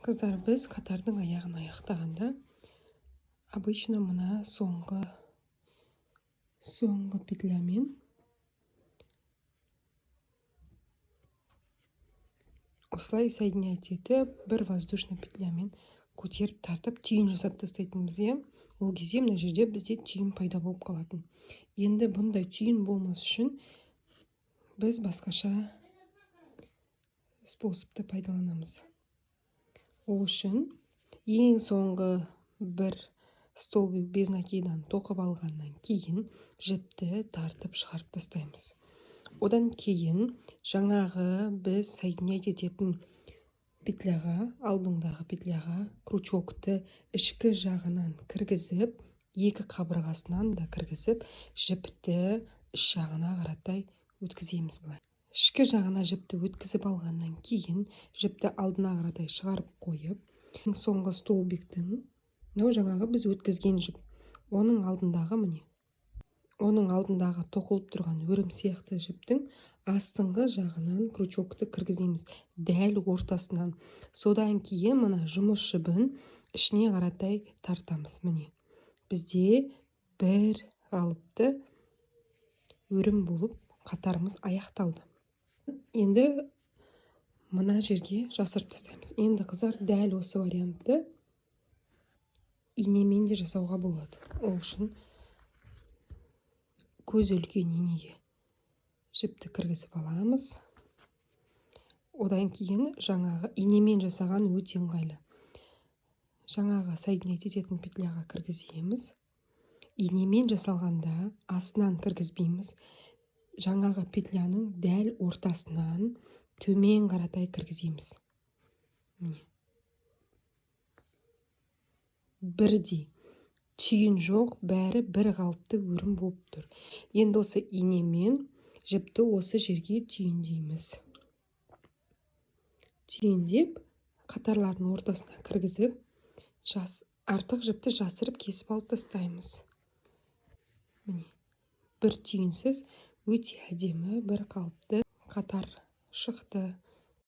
Қыздар, біз қатардың аяғын аяқтағанда, обычно мына соңғы петлямен осылай соединять етіп, бір воздушный петлямен көтеріп, тартып, түйін жасап тастайтынбыз, иә. Ол кезде мына жерде бізде түйін пайда болып қалатын. Енді бұндай түйін болмас үшін біз басқаша способты пайдаланамыз. Ол үшін ең соңғы бір столбик без накидан тоқып алғаннан кейін жіпті тартып шығарып тастаймыз. Одан кейін жаңағы біз соединять ететін петляға, алдыңдағы петляға крючокты ішкі жағынан кіргізіп, екі қабырғасынан да кіргізіп, жіпті іш жағына қаратай өткіземіз былай. Ішкі жағына жіпті өткізіп алғаннан кейін жіпті алдына қаратай шығарып қойып, соңғы столбиктің, мынау жаңағы біз өткізген жіп, оның алдындағы, міне, оның алдындағы тоқылып тұрған өрім сияқты жіптің астыңғы жағынан крючокты кіргіземіз, дәл ортасынан. Содан кейін мына жұмыс жібін ішіне қаратай тартамыз. Міне, бізде бір қалыпты өрім болып қатарымыз аяқталды. Енді мына жерге жасырып тастаймыз. Енді, қыздар, дәл осы вариантты инемен де жасауға болады. Ол үшін көзі үлкен инеге жіпті кіргізіп аламыз. Одан кейін жаңағы инемен жасаған өте ыңғайлы. Жаңағы соединять ететін петляға кіргіземіз. Инемен жасалғанда астынан кіргізбейміз, жаңағы петляның дәл ортасынан төмен қаратай кіргіземіз. Міне, бірдей түйін жоқ, бәрі бір қалыпты өрім болып тұр. Енді осы инемен жіпті осы жерге түйіндейміз. Түйіндеп, қатарлардың ортасына кіргізіп, артық жіпті жасырып, кесіп алып тастаймыз. Міне, бір түйінсіз өте әдемі бір қалыпты қатар шықты.